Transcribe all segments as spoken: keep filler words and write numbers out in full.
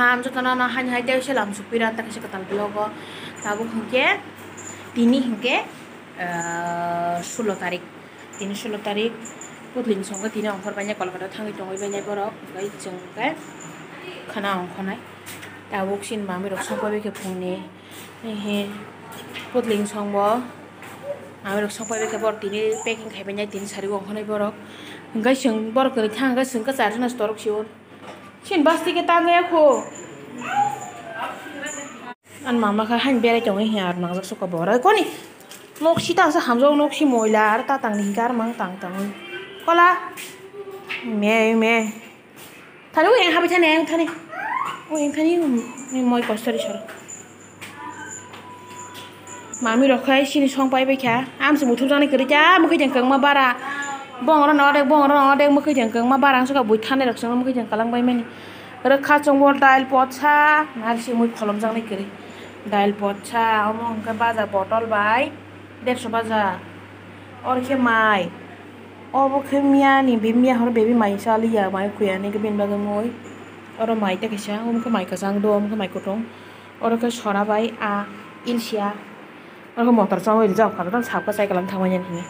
Ang jotono no hani hai tei se lam sukpira ta kaisa kwtal vlog o. Tabuk hinkhe tini hinkhe, ah, sulo tarik. Tini sulo tarik Putling songkhe tini ongkhor bainai Kolkata thangwi tongwi bainai borok. Hinkhe chwng hinkhe khana ongkhornai. Tabuk chini mami rok songkha bai khe phungni. Ehe, Putling songbo. Mami rok songkha bai khe borok tini packing khai bainai tini sari ongkhornai borok. Hinkhe chwng borok kwrwi thang hinkhe chwng khe charjana torok sio. Chin basti ke tang ya ko. An mama kha han berai tongo hi ar nangjak suka borai koni. Nok si tang sa hamjak nok si moila ar ta tang ni gar mang tang tang. Kola. Me me. Thani u yang habi thani yang thani. U yang thani moi kostori sor. Mami rok khai sini song pai bai kha. Am se muthung jani kwrwi kha, mwkhai jang kwngma bara. Bong oro no odek, bong oro no odek, mwkhai jang kwngma bara. Ang suka bui thanai rok song mwkhai jang kalang bai mani. Rwkha chwngbo dail potsa, nari se mui kholom jaknai kwrwi. Dail potsa, omo hwnkhe baja botol bai derso baja. Oro khe mai. Obo khe miya ni, be miya horo baby mai cha liya, mai kuya ni khe bini bagwi mui. Oro mai tei kaisa, omo khe mai kwchang do, omo khe mai kwthwng. Oro khe sora bai a ilsia. Oro khe motor chongwi rijak, phatar tang sap khe cycle ang thangmani hinwi.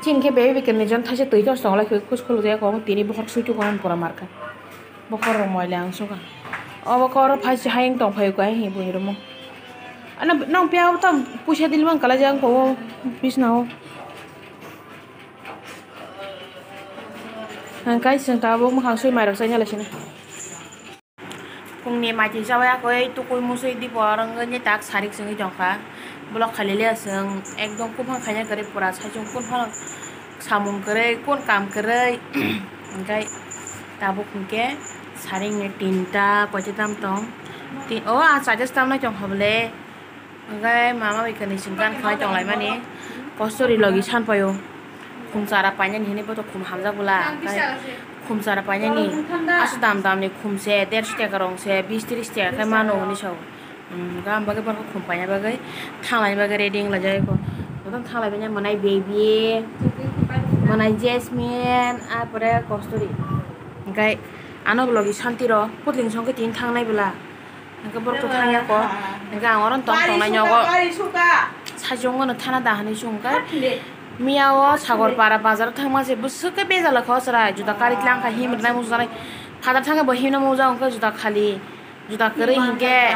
Chini khe baby khe nijor thaisa twi khe chonglai khe khus khuluk ya khe tini bokhorok sui tugo ani pura markha. Bokhorok moila ang sukha. Obo khe oro phaisi hayung tong phaio khe hinwi buini romo. Ano nang piya tam puisa dil mang kalai jang ko bisna o. Ang kai seng tabuk mwkhang sui mairok chai nalai sini. Phungni maitwi chawi akoi tukui musui dipo rwngwi tak sarik chwngwi tongkha. Block khailele chwng ekdom kuphang khaina kwrwi pura saichung kun phano samung kwrwi kun kam kwrwi. Hinkhe tabuk hinkhe saringni tinta koita tam tong. Ti-, o ah chaita se tamnai tongkha bwle. Hwnkhe mama bai kwnwi chwng gan khwlai tonglaimani, kostori logi san paio. Khum chara painani hinwi boto khum hamjak bwla, hwnkhe khum chara painani aswk dam damni khum se, derso taka rong se, bis tris taka khe mano hinwi sao. Hwnkhe ang bagwi borok khum paina bagwi thanglaina bagwi ready wnglaijak eko. Jotono thanglaibaina mwnai baby, mwnai jasmine, ah pore kostori. Hwnkhe ano logi santi rw putling songkhe tini thangnai bwla. Hwnkhe borok to thangya ko. Hwnkhe ang oro tong tongnai nogo. Saichung no thana da hinwi chwng khe. Miya o Sagor para bazar o thangma se bwswk khe bejal kha o chwrai. Juda kari tlang kha himrwnai muchungnai. Phatar thangkhe bo himna mujak hwnkhe juda khali. Juda kwrwi hinkhe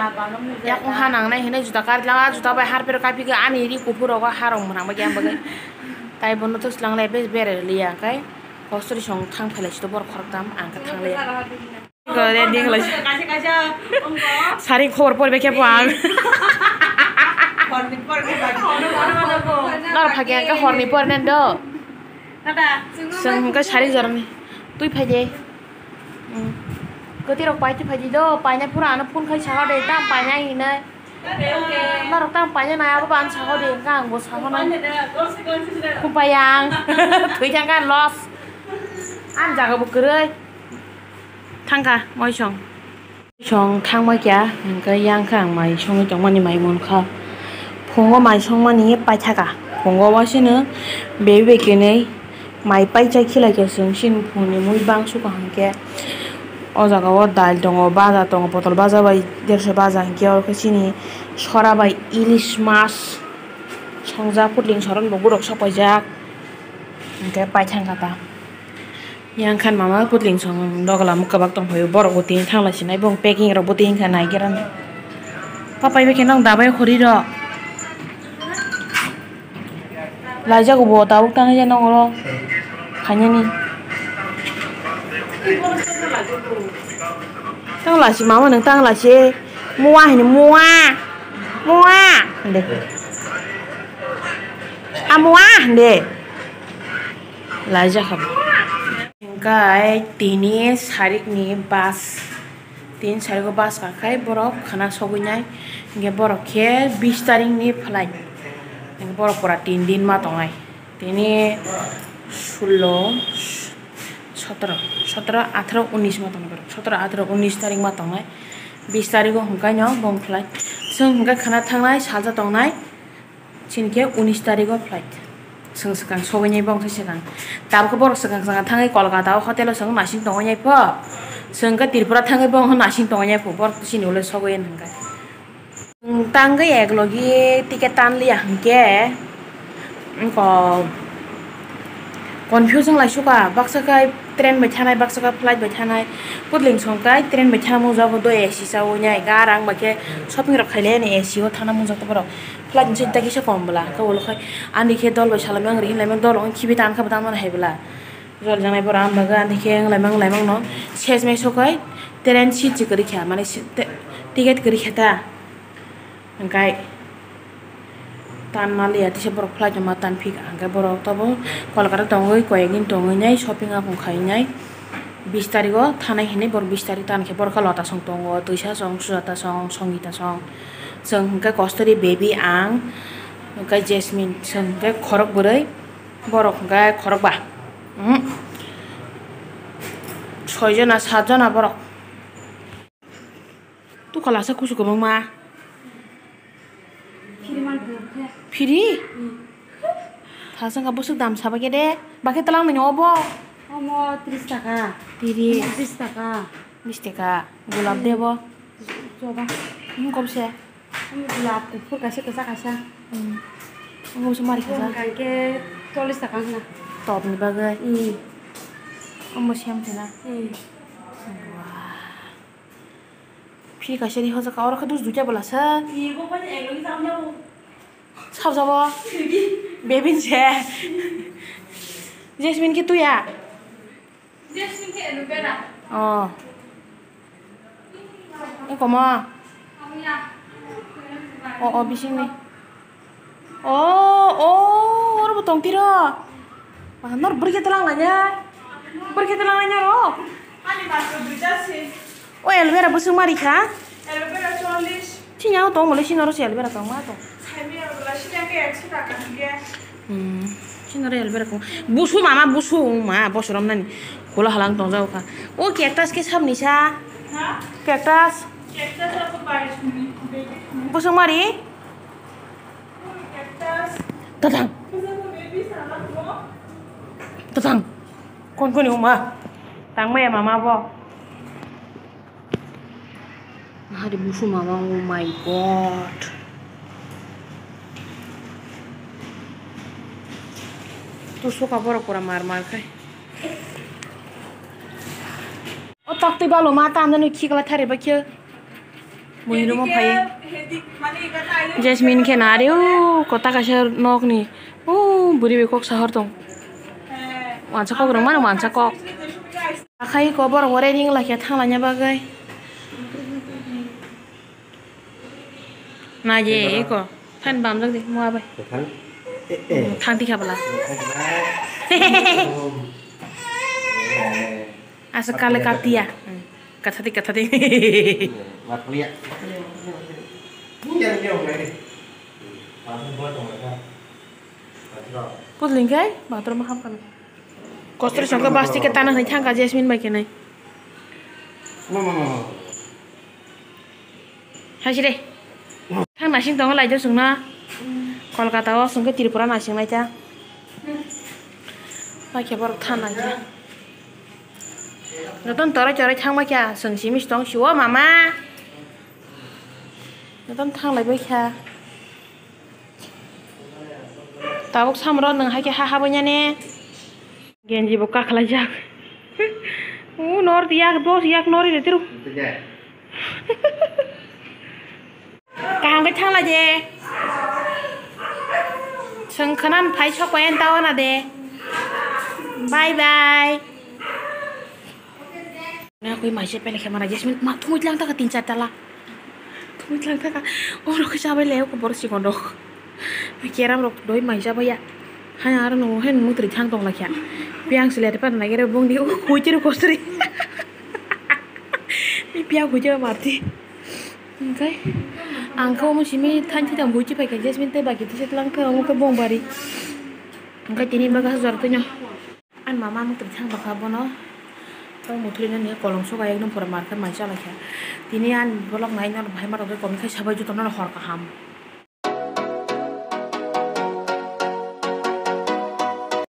yakung ha nangnai hinwi juda kari tlang, ah, juda bai har phero kaiphi khe ani ri kuphur rogo ha rong mwnang bagwi ang bagwi. Tai bono to swlang lai be berai liya khe. Kostori song thang phailai sito borok khoroktham ang khe thang liya. Ready wnglaijak. Sari khobor porbe khe bo ang. Nor phagi ang khe horni pornen do. Chwng hwnkhe sari jorani twi phaidi. Kwtwi rok pai twi phaidi do, paina phuru ano phone khai saha de, tam paina hinwi. Norok tamo paina nai abo bo ang saho de, hwnkhe ang bo saho nai. Khum pai ang. Thwi thangkha loss. Ang jaga bo kwrwi. Thangkha moisong. Moisong thangma kya, hwnkhe yang khe ang mai songwi tongmani mai mankha. Phungo mai songmani paithaka. Phungo wasino bebe kwnwi. Mai paisa khilaikhe chwng chini phungni mui bangsuka hinkhe o jaga o dal tongo, baja tongo, potol baja bai dersa baja hinkhe oro khe chini sora bai ilis mas songjak, putling soron bo gurok sok paijak hinkhe paithangkha ta. Yang khan mama putling song dogla kwbak tongphaio, borok bo tini thanglai sinai, bong packing rok bo tini kha naigerani. Papai bai khe nong dabai khori rok. Laijak bo tabuk tang ya nong oro khainani. Tang lasi mama nang tang lasi mua hini mua mua hinde. A mua hinde. Laijak kha. Hingkai tini sarikni bus. Tin sariko bus kakhai borok khana sogwinai, hinkhe borok khe bis tarikni flight, hinkhe borok pura tin din ma tongnai, tini sullo, sotoro, sotoro, atharo, unis ma tongnai borok, sotoro, atharo, unis tarik ma tongnai, bis tariko hwnkhaino bong flight, chwng hwnkhe khana thangnai salsa tongnai. Chini khe unis tarigo flight. Chwng swkang sogwi nai bongsa swkang. Tabukhe borok swkang swkang thangwi Kolkata o hotel o chwng naising tongwi nai pho. Chwng khe Tripura thangwi bo wngkha nasing tongya phu, borok chini ulo sogwi nangkha. Tangwi ek logi ticket tan liya hwnkhe, wngkha confuse wng lai suka, baksa khe train bai thanai, baksa khe flight bai thanai. Pudling song khe train bai thana mung jago do A C chawi nai, gar ang bai khe shopping rok khailai ani A C o thana mung jak borok. Flight ni seat kisa kom bwla, khe ulo khai ani khe dol bai salaimani wng ri hinlaimani, dol wng khibi tan khe bo tan mani hai bwla. Jol janai borok ang bagwi ani khe wng laimang laimang no ses mes sokai train seat se kwrwi kha, mane se-, te-, ticket kwrwi kha ta. Hwnkhe tan maliya tisa borok flight no ma tan phika, hwnkhe borok tobo Kolkata tongwi koyek din tongwi nai shopping apung khai nai. Bis tarikh o thanai hinwi borok bis tarikh tan khe borok kha Lota song tongo, Twisa song, Sujata song, Songita song. Chwng hwnkhe Kosturi, Baby, ang, hwnkhe Jasmine, chwng hwnkhe khorok bwrwi. Borok hwnkhe khorokba. Uhmm. Soi jona, sat jona borok. Tukala sa kusu kwbangma. Phiri man khe. Phiri? Hmm. Thasa wngkha bwswk dam saba khe de. Bakhe twlang nini obo? Omo tris taka. Tiri. Omo bis taka. Bis taka. Gulab de bo. Choba. Hmm, kobse. Omo gulab kuphur kaisa, kwchak kaisa. Hmm. Omo se mari kaisa. Omo hwnkha khe chollish taka wngkha. Top ni bagwi. Hmm. Omo sem khe na. Hmm. Wah. Phiri kaisa ri hojak ka, oro khe dus duita bwla sa. Ni bo bai ek logi jam jabo. Sab jabo. Baby. Baby se. Jasmine khe tuya. Jasmine khe aloe vera. Oh. Eko mo. Oh, oh, bisingni. Oh, oh, oro bo tong tiro. Wah, nor bwrwi khe twlang laina. Bwrwi khe twlang laina ro. Ani bathroom dui jasi. O aloe vera bwswk mari kha? Aloe vera chollish. Sini ang tong mole sini oro se aloe vera tong ma tong. Saimi aloe vera sini ang khe ekso taka hwnkhe. Hmm. Sini oro aloe vera tong. Busu mama busu ma bosorom nani. Khula halang tong jago kha. O cactus khe sabni sa? Ha? Cactus. Cactus abo bais ni. Bwswk mari? Tatang. Tatang. Kon koni uma. Tang maya mama bo. Hari busu mama, oh my God. Tu suka borok pura mar mar khai. O tokti balo ma ta andano khikla thari ba khe. Mui rumo phai. Jasmine khe nari o kota kaisa nokni. O buri bai kok sahor tong. Wansa kok rwng mano wansa kok. Akhai ko borok bo ready wng lai khe thang laina bagwi. Naje eko. Than bamjak di mua bai. Thang. Thang tikha bwla. Asa kale katia. Kathati, kathati. Matliya. Pudling kai bathroom ham kan. Kostor songke basti ke tanah ni thangka Jasmine bai kenai. Mama, mama. Hai sire. Thang nasing tongo lai do chwngno. Kolkata o chwngke Tripura nasing lai ta. Bai khe borok thang nai khe. Joton torai torai thang bai kha chwng simi tong si o mama. Joton thang lai bai kha. Tabuk samro nwng hai khe ha habwi nani. Genji bo kakhwlaijak. U nor yak dos yak nori de tiru. Kaham khe thangla je. Chwng khwnan phai sok pai ta wana de. Bye bye. Na koi maise pele khe mana Jasmine ma thumui tlang taka tin char tala. Thumui tlang taka. Oro khe chabai le ko bor sikon rok. Keram rok doi mai chabai ya. Hai aro no hen mutri thang tong lakha. Piang sile te pan nagere bung di o koi tiru kosri. Mi piang koi tiru marti. Oke. Ang khe omo simi thanchi tam buchi pai khe Jasmine tei baki tisa tlang khe omo khe bong bari. Oke tini baga jor tino. Ani mama mutri thang bakha bono. Tei muthri nani kolom soga ekdom pura market mai chalai kha. Tini ani bolok nai no bahai ma rok khe kom khe sabai juto no hor kaham.